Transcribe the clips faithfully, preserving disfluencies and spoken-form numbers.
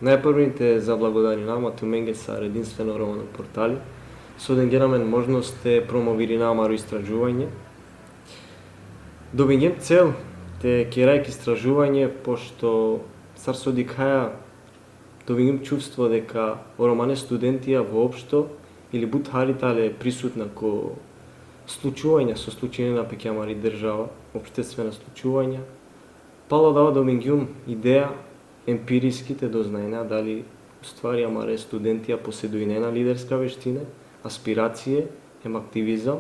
Najprvo te zablagodarinav ma tumenge sar edinstveno romano portali, so dengena amen možnost te promovirina amaro istražuvanje. Dobingjem cel te kera jek istražuvanje, pošto sar so dikhaja, dobingjem čuvstvo deka o romane studentija voopšto ili but hari tale prisutna ko slučuvanja so slučinena pe ki amari država, opštestvena slučuvanja. Palo adava dobingjum ideja empiriski te doznajna dali u stvari amare studentija poseduinena liderska veštine, aspiracije, hem aktivizam,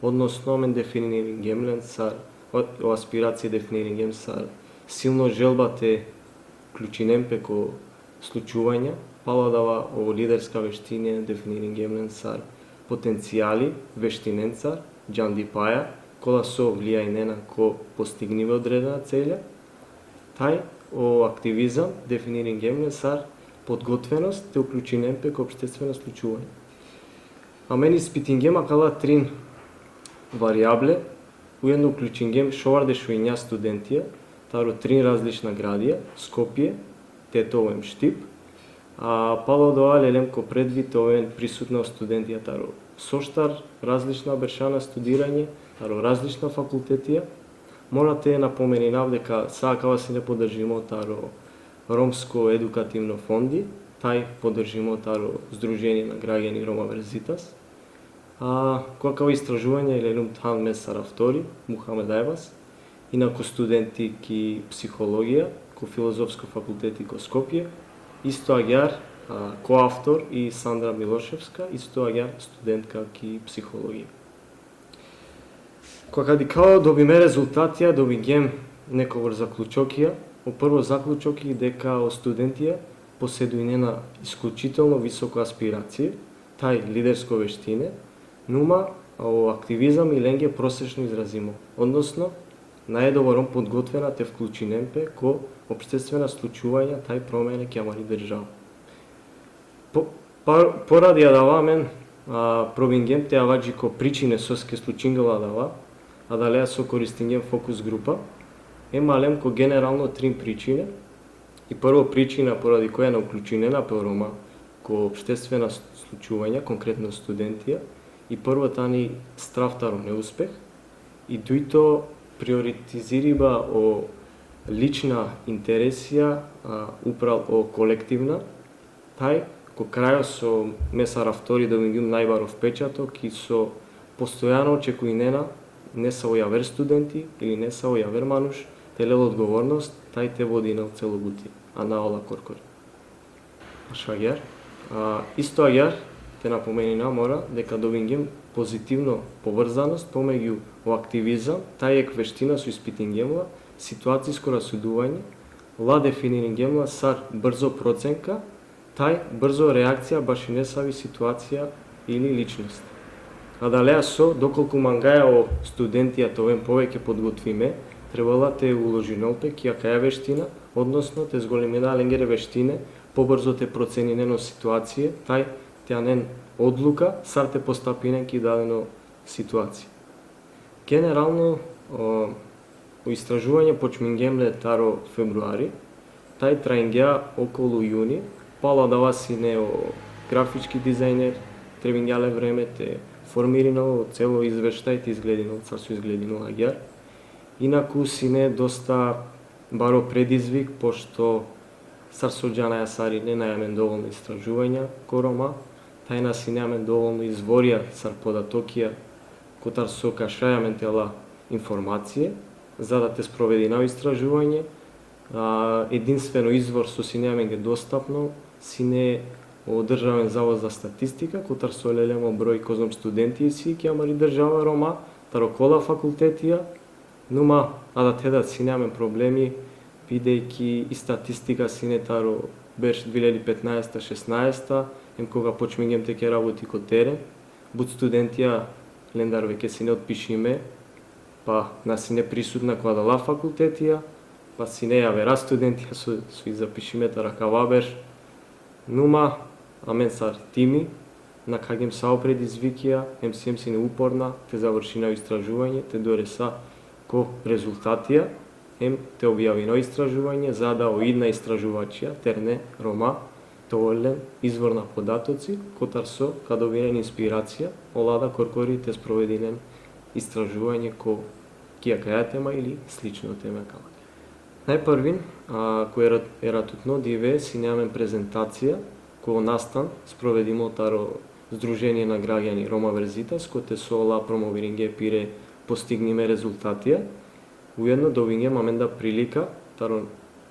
odnosno amen definiringjem len sar, o, o aspiracije definiringjem sar silno želba te uključinen pe ko slučuvanja, palo adava o liderska veštine definiringjem len sar potencijali veštinencar, džandipaja, kola so vlijajnena ko postignibe odredena celja, taj o aktivizam definiringjem len sar podgotvenost te uključinen pe ko opštestvena slučuvanja. Amen ispitingjem akala trin variable, ujedno uključingjem šovardeš u enja studentija, taro trin različna gradija, Skopje, Tetovo hem Štip, a palo adava leljem ko predvid te oven prisutna o studentija taro soštar različna berša na studiranje, taro različna fakultetija. Mora te napomeninav deka sa akava sine podržimo taro Romsko edukativno fondi, taj podržimo taro Združenje na gragjani Roma Verzitas. A ko akava istražuvanje leljum than me sar avtori, Muhamed Ajvaz, inako studenti ki psihologija, ko Filozofsko fakulteti ko Skopje, isto agjaar, a, koavtor i Sandra Miloševska, isto agjaar studentka ki psihologija. Koga dikhava o dobime rezultatija, dobingjem nekovor zaključokija. O prvo zaključoki deka o studentija poseduinena isključitelno visoko aspiracije, taj lidersko veštine, numa o aktivizam i lenge prosečno izrazimo, odnosno nae dovoron podgotwena te vklučinen pe ko opštestvena slučuvanja taj promene ki amari država. Po, pa, poradi adava amen, a, probingjem te ava dži ko pričine soske slučingela adava, adalea so koristingjem fokus grupa, em alem ko generalno trin pričine. I prvo pričina poradi koja na uključinena pe o Roma ko opštestvena s-, slučuvanja, konkretno studentija, i prvo tani straf taro neuspeh, i dujto prioritiziriba o lična interesija, a, upral o kolektivna, taj ko krajo so me sar avtori dobingjum najbaro vpečatok i so postojano očekuinena nesavo javer studenti ili nesavo javer manuš te lel odgovornost, taj te vodinel celo buti, a na ola korkori. Baš agjaar. A, isto agjaar, te napomenina mora, deka dobingjum pozitivno povrzanost pomegju o aktivizam, taj jek veština so ispitingjem la, situacisko rasuduvanje, la definiringjem la sar brzo procenka, taj brzo reakcija baši nesavi situacija ili ličnost. Adalea so, dokolku mangaja o studentija te oven poveke podgotwime, trebela te uložinol pe ki akaja veština, odnosno te zgolimina lengere veštine, pobrzo te proceninen o situacije, taj te anen odluka, sar te postapinen ki dadeno situacija. Generalno, o, o istražuvanje počmingjem le taro februari, taj trajngja okolu juni, palo adava sine o grafički dizajner, trebingja le vreme te formirinel o celo izveštaj, te izgledinel sar so izgledinel agjaar. Inaku sine dosta baro predizvik, pošto sar so džanaja sarine, nane amen dovolno istražuvanja ko Roma, taj na sine amen dovolno izvorija sar podatokija, kotar so ka šaj amen te la informacije, za da te sprovedina o istražuvanje. A, edinstveno izvor so sine amenge dostapno, sine o Državen zavod za statistika, kotar so lelem o broj kozom studenti isi ki amari država Roma, taro kola fakultetija, numa adate da sine amen problemi, bidejki i statistika sine taro berš dve iljadi petnaesta, šesnaesta, em koga počmingjem te kera buti ko teren, but studentija lendar veke sine otpišime, pa na sine prisutna ko adala fakultetija, pa sine javera studentija so, so i zapišime taro akava berš. Numa, amen sar timi, nakhagjem sa o predizvikija, em siem sine uporna te završina o istražuvanje, te doresa ko rezultatija. Em te objavina o istražuvanje, za da o idna istražuvačija, terne Roma, te ovel len izvorna podatocja, kotar so ka dobinen inspiracija, ola da korkori te sprovedinen istražuvanje ko ki akaja tema ili slično tema akala. Najprvin, a, ko era-, eratutno dive, sine amen prezentacija, ko nastan sprovedimo taro Združenje na gragjani Roma Verzitas, kote so ola promoviringe pire postignime rezultatija, ujedno dobingjem amen da prilika, taro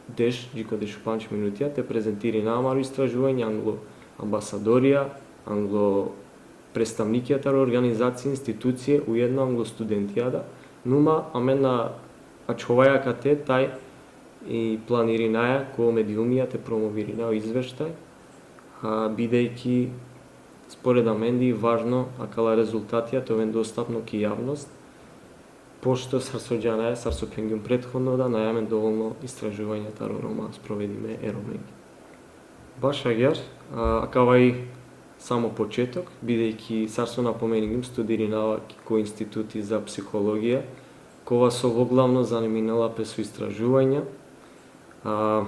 deš, dži ko dešupandž minutija, te prezentirina amaro istražuvanje anglo ambasadorija, anglo predstavnikija taro organizacije, institucije, ujedno anglo studentija da, numa amen na ačhovaja kate taj i planirinaja ko mediumija te promovirina o izveštaj, a, bidejki spored amendi važno akala rezultatija te oven dostapno ki javnost, pošto sar so džanaja, sar so phengjum prethodno da, nane amen dovolno istražuvanja taro Roma sprovedime e Romenge. Baš agjaar, a, akava i samo početok, bidejki sar so napomeningjum, studirinava ki ko Instituti za psihologija, kova so voglavno zaniminela pe so istražuvanja. A,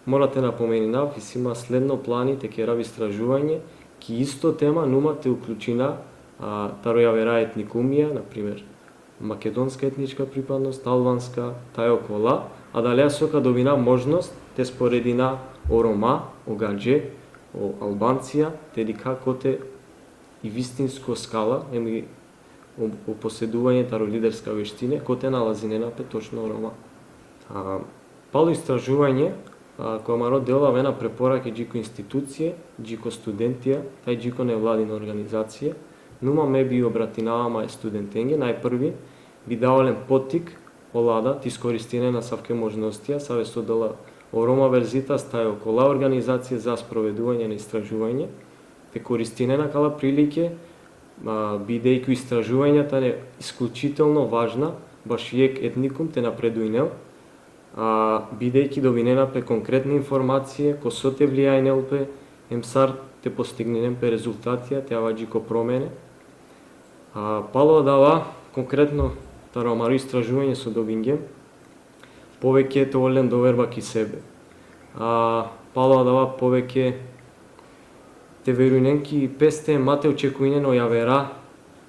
mora te napomeninav, isi ma sledno plani te kerav istražuvanje ki isto tema, numa te uključina, a, taro javera etnikumija, na primer, makedonska etnička pripadnost, albanska, taj okola, adalea so ka dobina možnost te sporedina o Roma, o gadže, o Albancija, te dikha kote i vistinsko skala, em i o, o poseduvanje taro liderska veštine, kote nalazinena pe točno o Roma. A, palo istražuvanje, a, ko amaro delo avena preporake dži ko institucije, dži ko studentija, taj dži ko nevladina organizacije, numa me bi obratinava ma e studentenge, najprvi bi dava len potik ola da te iskoristinen asavke možnostija, save so dela o Roma Verzitas, taj okola organizacije za sproveduvanje na istražuvanje, te koristinen akala prilike, a, bidejki istražuvanja tane isključitelno važna, baš jekh etnikum te napredujnel, a, bidejki dobinena pe konkretne informacije, ko so te vlijajnel pe, em sar te postigninen pe rezultatija, te ava dži ko promene. A, palo adava, konkretno, taro amaro istražuvanje so dobingjem, poveke te ovel len doverba ki sebe. A, palo adava poveke te verujnen ki peste, ma te očekujnen o javera,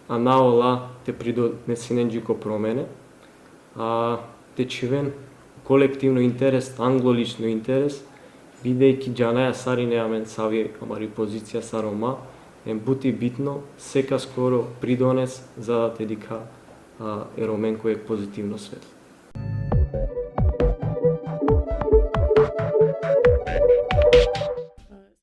a na ola te pridonesinen dži ko promene. A, te čhiven kolektivno interes, anglo lično interes, bidejki džanaja sarine amen savi amari pozicija sar Roma, em but i bitno, sekaskoro pridones za da te dikha, a, e Romen ko jekh pozitivno svetlo.